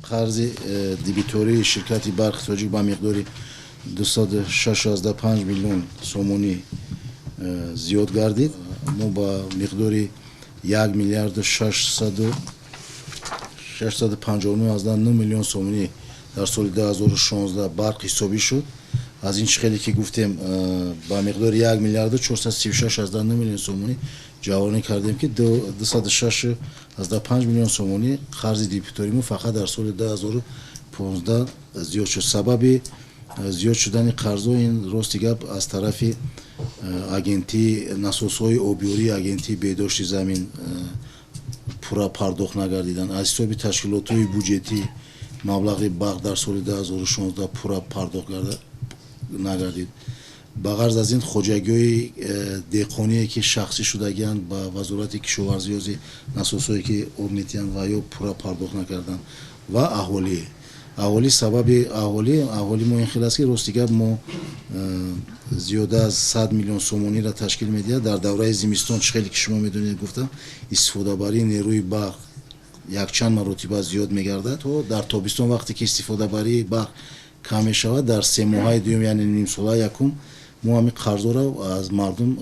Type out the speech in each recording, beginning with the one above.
Қарзи дебитории ширкати Барқи Тоҷик ба миқдори 206,5 миллион сомонӣ зиёд гардид. Мо ба миқдори 1 миллиарду 659,9 миллион сомонӣ дар соли 2016 барқ ҳисобӣ шуд. Аз ин чӣ хеле ки гуфтем, ба миқдори 1 миллиарду 436,9 миллион сомонӣ ҷавонӣ кардем, ки 206,5 миллион сомонӣ қарзи дебитории мо фақат дар соли 2015 зиёд шуд. Сабаби зиёд шудани қарзҳо ин, рости гап, аз тарафи агентии насосҳои обёрии Агентии беҳдошти замин пурра пардохт нагардидан, аз ҳисоби ташкилотҳои буҷетӣ маблағи барқ дар соли 2016 пурра пардохт нагардид. Ба ғарз аз ин, хоҷагиҳои деҳқоние, ки шахсӣ шудагианд, ба Вазорати кишоварзӣ ёзи насосҳое, ки об метиҳанд, ва ё пурра пардохт накарданд ва аҳолӣ. Сабаби аҳолӣ мо ин хел аст, ки, рости гап, мо зиёда аз 100 миллион сомониро ташкил медиҳад. Дар давраи зимистон, чӣ хеле ки шумо медонед, гуфтам, истифодабарии нерӯи барқ якчанд маротиба зиёд мегардад, то дар тобистон, вақте ки истифодабарии барқ кам мешавад, дар 3 моҳаи дуюм, яъне нимсолаи якум, мо ҳамин қарзҳоро аз мардум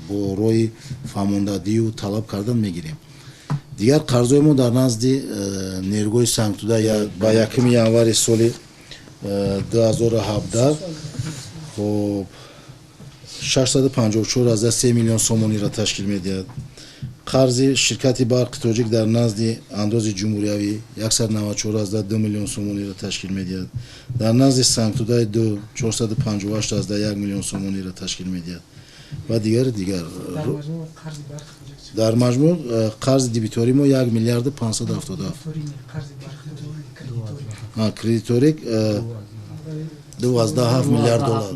бо роҳи фаҳмондадию талаб кардан мегирем. Дигар қарзҳои мо дар назди нерӯгоҳи Сангтуда ба 1 январи соли 2017, хоб, 654,3 миллион сомониро ташкил медиҳад. Қарзи ширкати Барқи Тоҷик дар назди андози ҷумҳуриявӣ 194,2 миллион сомониро ташкил медиҳад. Дар назди Сангтудаи ду 458,1 миллион сомониро ташкил медиҳад ва дигари дигар. Дар маҷмӯъ қарзи дебиторӣ мо 1 миллиарду 577, кредиторӣ 2,7 миллиард доллар.